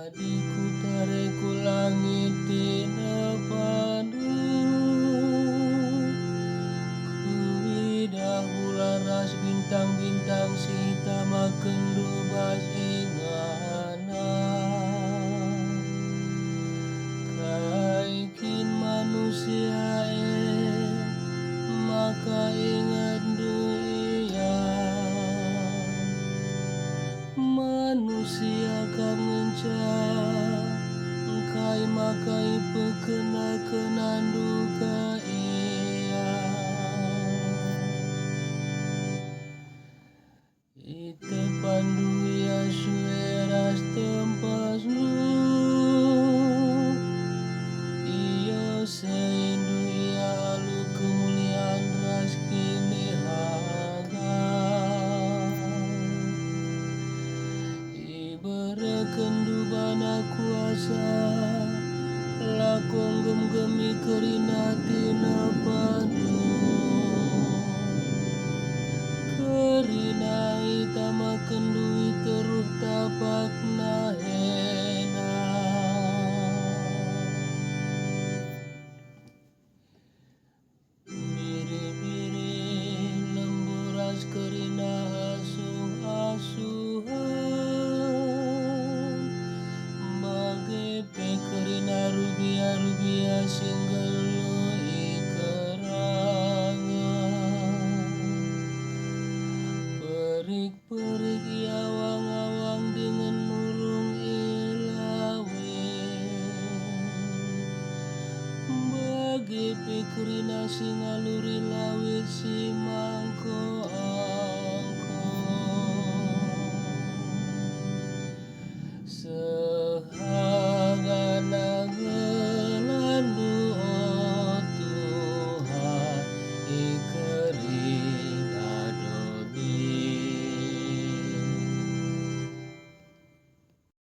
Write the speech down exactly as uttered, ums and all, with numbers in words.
Adi kutare ku langit tinepandu, kuidah bulan ras bintang-bintang si tamakenndu bas ingana. Kai kin manusia e, maka ingetndu ia? Manusia kap ngenca, engkai maka ipekena-kenandu ka ia? Itepanndu ia sue ras tempasndu, ioseindu ia alu kemulian ras kinihaga. Iberekenndu bana kuasa, lako nggemgemi kerina tinepandu. Kerina itamakenndu i teruh tapakna ena. Biri-biri lembu ras kerina asuh-asuhen, bage pe kerina rubia-rubia si nggeluh i kerangen. Perik Perik i awang-awang dingen nurung i lawit. Bage pe kerina si ngaluri lawit si